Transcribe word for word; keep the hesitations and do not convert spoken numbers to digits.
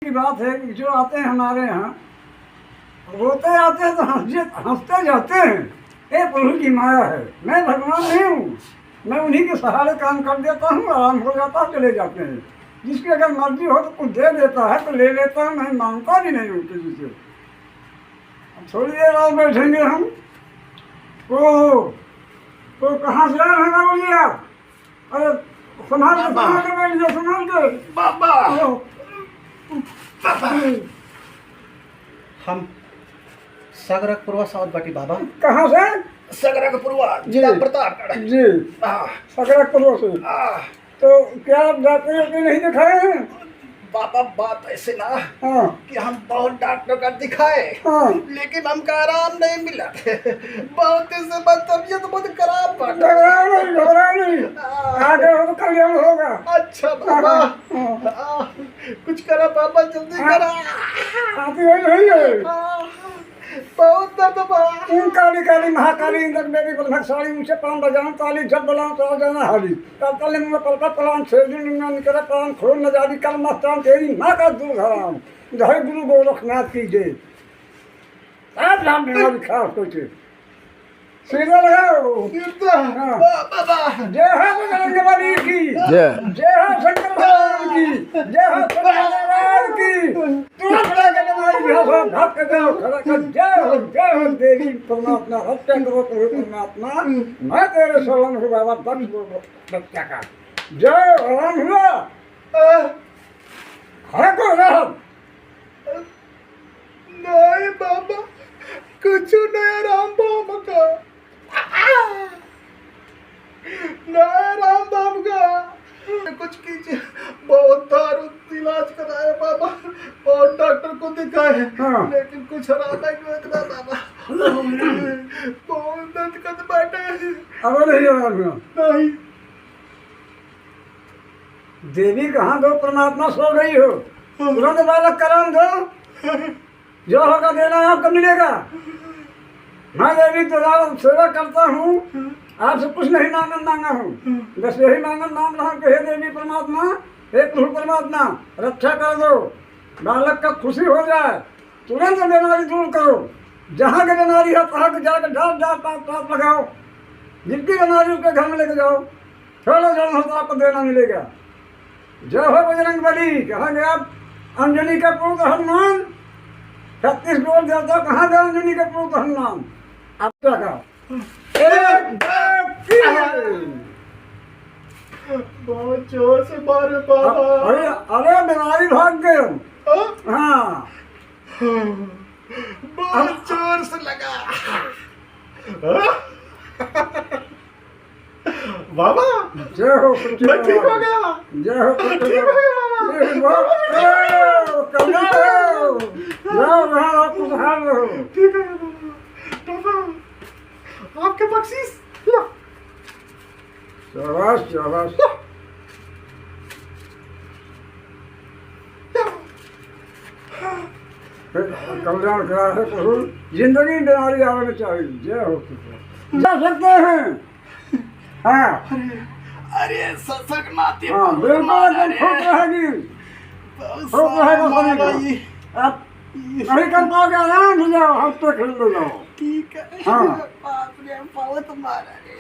की बात है कि जो आते हैं हमारे यहाँ, रोते आते हैं तो हंसते, हंसते जाते हैं। ये प्रभु की माया है। मैं भगवान नहीं हूँ, मैं उन्हीं के सहारे काम कर देता हूँ, आराम हो जाता है, चले जाते हैं। जिसकी अगर मर्जी हो तो कुछ दे देता है तो ले लेता हूँ, मैं मांगता भी नहीं हूँ किसी से। अब थोड़ी देर और बैठेंगे हम। ओहो, तो कहाँ से आए हैं बाबू जी आप? अरे, संभाल के, बाबा। संभाल के बैठ जाओ, संभाल के। बाबा। ओ, बाबा। हम सगरकपुरवा से आवत बाटी बाबा। कहाँ से? सगरकपुरवा, जी। जिला प्रतापगढ़। जी। हाँ। सगरकपुरवा से। हाँ। तो क्या आप डॉक्टर को नहीं दिखाए हैं? बाबा, बात ऐसे ना हाँ। कि हम बहुत डॉक्टर का दिखाए, हाँ। लेकिन हमका आराम नहीं मिला। बहुत दिन से बस तबीयत बहुत खराब बाटे। घबराओ नहीं, घबराओ नहीं। हाँ। आगे हो तो कल्याण होगा। अच्छा बाबा। हाँ, हाँ। हाँ, कुछ करा बाबा, जल्दी हाँ। करा। आती है, नहीं है। हाँ। बहुत दर्द बा। ओम काली काली महाकाली इंद्र देवी ब्रह्मचारी ऊंचे पान बजाऊं ताली जब बुलाऊं तो आ जाना हाली। तब तले मुंह पलका पलान छेदी निंगा निकले प्राण खोल न जादी कल मस्तान तेरी माँ का दूध हराम। जय गुरु गोरखनाथ की जय। सात धाम बीमारी खास होते। सीधा लगाओ। सीधा। हाँ। बा-, बाबा। जय हो बजरंग बली की। जय। जय हो शंकर भगवान की। जय हो शंकर भगवान की। तुरंत लगे तुम्हारी भाषा, भाग के जाओ, खड़ा कर, जय हो, जय हो देवी परमात्मा, हत्या करो प्रभु परमात्मा, मैं तेरे शरण हूँ बाबा, बख्श दो बच्चा का। जय हो, आराम हुआ? खड़ा करो, रहो। नहीं बाबा, कुछ नहीं आराम बा हमका। नहीं आराम बा हमका। कुछ कीजिए, बहुत दारू इलाज कराए बाबा, बहुत डॉक्टर को दिखाए, हाँ। लेकिन कुछ आराम नहीं होत बा बाबा। बहुत दर्द करत बाटे। अब नहीं आराम हुआ? नहीं। देवी कहाँ दो, परमात्मा सो गई हो, तुरंत बालक कराम दो। जो होगा देना आपको मिलेगा। मैं देवी तो सेवा करता हूँ, आपसे कुछ नहीं मांगन मांगा हूँ, बस यही मांगन मांग रहा हूँ कि हे देवी परमात्मा, हे प्रभु परमात्मा, रक्षा कर दो, बालक का खुशी हो जाए, तुरंत बीमारी दूर करो। जहाँ के बीमारी है तहाँ के जाके डांट डांट पाप पाप लगाओ, जिनकी बीमारी उसके घर में लेके जाओ, थोड़ा जन्म होता आपको देना मिलेगा। जय हो बजरंग बली। कहाँ गया अंजनी का पुत्र हनुमान? छत्तीस करोड़ देवता, कहाँ गया अंजनी का पुत्र हनुमान? आपका का? एक, दो, तीन। बहुत जोर से मारे बाबा। अरे, अरे, बीमारी भाग गए। हाँ? हाँ। बहुत जोर से लगा। हाँ? बाबा, जय हो सच्चे मैं ठीक हो बाबा। गया। जय हो सच्चे ठीक हो गया बाबा। बाबा। जय हो। बाबा, ठीक हो गया। जय हो। जाओ, जाओ, खुशहाल रहो। ठीक हो गया बाबा। बाबा, आपके बख्शीश लो। शाबाश, शाबाश। लो। लो। कल्याण करा है प्रभु। जिंदगी में बीमारी आवे चाहिए। जय हो सच्चे। जा सकते हैं। हाँ। अरे, अरे, ससक नाते हाँ, बहुत बिल्कुल मारा एकदम रे। खुश रहेगी। बहुत खुश रहेगा मारा शरीर। ये। आप नहीं कर पाओगे, आराम से जाओ, हंसते खेलते जाओ। ठीक है। हाँ। बाप रे, बहुत मारा रे।